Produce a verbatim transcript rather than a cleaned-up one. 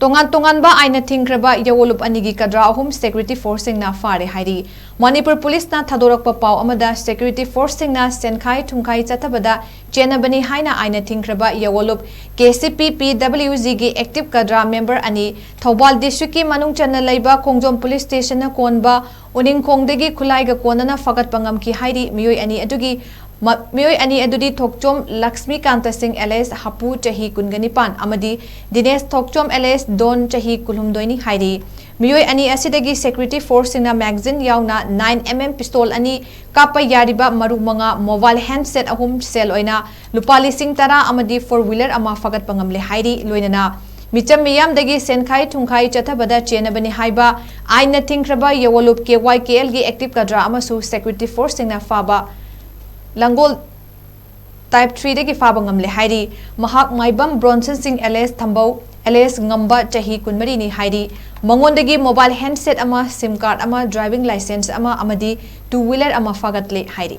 ꯇꯣꯉꯥꯟ ꯇꯣꯉꯥꯟꯕ ꯑꯥꯏꯟꯅ ꯊꯤꯡꯈ꯭ꯔꯕ ꯌꯋꯣꯂꯨꯞ ꯑꯅꯤꯒꯤ ꯀꯗ꯭ꯔꯥ ꯑꯍꯨꯝ ꯁꯦꯀ꯭ꯌꯨꯔꯤꯇꯤ ꯐꯣꯔꯁꯁꯤꯡꯅ ꯐꯥꯔꯦ ꯍꯥꯏꯔꯤ꯫ ꯃꯅꯤꯄꯨꯔ ꯄꯨꯂꯤꯁꯅ ꯊꯥꯗꯣꯔꯛꯄ ꯄꯥꯎ ꯑꯃꯗ, ꯁꯦꯀ꯭ꯌꯨꯔꯤꯇꯤ ꯐꯣꯔꯁꯁꯤꯡꯅ ꯁꯦꯟꯈꯥꯏ ꯊꯨꯝꯈꯥꯏ ꯆꯠꯊꯕꯗ ꯆꯦꯟꯅꯕꯅꯤ ꯍꯥꯏꯅ ꯑꯥꯏꯟꯅ ꯊꯤꯡꯈ꯭ꯔꯕ ꯌꯋꯣꯂꯨꯞ ꯀꯦ ꯁꯤ ꯄꯤ ꯄꯤ ꯗꯕ꯭ꯂꯤꯎ ꯖꯤꯒꯤ ꯑꯦꯛꯇꯤꯚ ꯀꯗ꯭ꯔꯥ ꯃꯦꯝꯕꯔ ꯑꯅꯤ, ꯊꯧꯕꯥꯜ ꯗꯤꯁꯇ꯭ꯔꯤꯛꯀꯤ ꯃꯅꯨꯡ ꯆꯟꯅ ꯂꯩꯕ ꯈꯣꯡꯖꯣꯝ ꯄꯨꯂꯤꯁ ꯁ꯭ꯇꯦꯁꯟꯅ ꯀꯣꯟꯕ ꯎꯅꯤꯡꯈꯣꯡꯗꯒꯤ ꯈꯨꯠꯂꯥꯏꯒ ꯀꯣꯟꯅꯅ ꯐꯥꯒꯠꯄ ꯉꯝꯈꯤ ꯍꯥꯏꯔꯤ꯫ ꯃꯤꯑꯣꯏ ꯑꯅꯤ ꯑꯗꯨꯒꯤ ꯃ-, ꯃꯤꯑꯣꯏ ꯑꯅꯤ ꯑꯗꯨꯗꯤ ꯊꯣꯛꯆꯣꯝ ꯂꯛꯁꯃꯤꯀꯥꯟꯇ ꯁꯤꯡ ꯑꯦꯂꯦꯁ ꯍꯥꯄꯨ ꯆꯍꯤ ꯀꯨꯟꯒ ꯅꯤꯄꯥꯟ ꯑꯃꯗꯤ ꯗꯤꯅꯦꯁ ꯊꯣꯛꯆꯣꯝ ꯑꯦꯂꯦꯁ ꯗꯣꯟ ꯆꯍꯤ ꯀꯨꯟꯍꯨꯝꯗꯣꯏꯅꯤ ꯍꯥꯏꯔꯤ꯫ ꯃꯤꯑꯣꯏ ꯑꯅꯤ ꯑꯁꯤꯗꯒꯤ ꯁꯦꯀ꯭ꯌꯨꯔꯤꯇꯤ ꯐꯣꯔꯁꯁꯤꯡꯅ ꯃꯦꯒꯥꯖꯤꯟ ꯌꯥꯎꯅ ꯅꯥꯏꯟ ꯑꯦꯝ ꯑꯦꯝ ꯄꯤꯁꯇꯣꯜ ꯑꯅꯤ, ꯀꯥꯞꯄ ꯌꯥꯔꯤꯕ ꯃꯔꯨ ꯃꯉꯥ, ꯃꯣꯕꯥꯏꯜ ꯍꯦꯟꯗꯁꯦꯠ ꯑꯍꯨꯝ, ꯁꯦꯜ ꯑꯣꯏꯅ ꯂꯨꯄꯥ ꯂꯤꯁꯤꯡ ꯇꯔꯥ ꯑꯃꯗꯤ ꯐꯣꯔ ꯋꯤꯂꯔ ꯑꯃ ꯐꯥꯒꯠꯄ ꯉꯝꯂꯦ ꯍꯥꯏꯔꯤ꯫ ꯂꯣꯏꯅꯅ ꯃꯤꯆꯝ ꯃꯤꯌꯥꯝꯗꯒꯤ ꯁꯦꯟꯈꯥꯏ ꯊꯨꯝꯈꯥꯏ ꯆꯠꯊꯕꯗ ꯆꯦꯟꯅꯕꯅꯤ ꯍꯥꯏꯕ ꯑꯥꯏꯟꯅ ꯊꯤꯡꯈ꯭ꯔꯕ ꯌꯋꯣꯂꯨꯞ ꯀꯦ ꯋꯥꯏ ꯀꯦ ꯑꯦꯜꯒꯤ ꯑꯦꯛꯇꯤꯚ ꯀꯗ꯭ꯔꯥ ꯑꯃꯁꯨ ꯁꯦꯀ꯭ꯌꯨꯔꯤꯇꯤ ꯐꯣꯔꯁꯁꯤꯡꯅ ꯐꯥꯕ ꯂꯪꯒꯣꯜ ꯇꯥꯏꯞ ꯊ꯭ꯔꯤꯗꯒꯤ ꯐꯥꯕ ꯉꯝꯂꯦ ꯍꯥꯏꯔꯤ꯫ ꯃꯍꯥꯛ ꯃꯥꯏꯕꯝ ꯕ꯭ꯔꯣꯟꯁꯟ ꯁꯤꯡ ꯑꯦꯂꯦꯁ ꯊꯝꯕꯧ, ꯑꯦꯂꯦꯁ ꯉꯝꯕ ꯆꯍꯤ ꯀꯨꯟꯃꯔꯤꯅꯤ ꯍꯥꯏꯔꯤ꯫ ꯃꯉꯣꯟꯗꯒꯤ ꯃꯣꯕꯥꯏꯜ ꯍꯦꯟꯗꯁꯦꯠ ꯑꯃ, ꯁꯤꯝ ꯀꯥꯔꯗ ꯑꯃ, ꯗ꯭ꯔꯥꯏꯚꯤꯡ ꯂꯥꯏꯁꯦꯟꯁ ꯑꯃ ꯑꯃꯗꯤ ꯇꯨ ꯋꯤꯂꯔ ꯑꯃ ꯐꯥꯒꯠꯂꯦ ꯍꯥꯏꯔꯤ꯫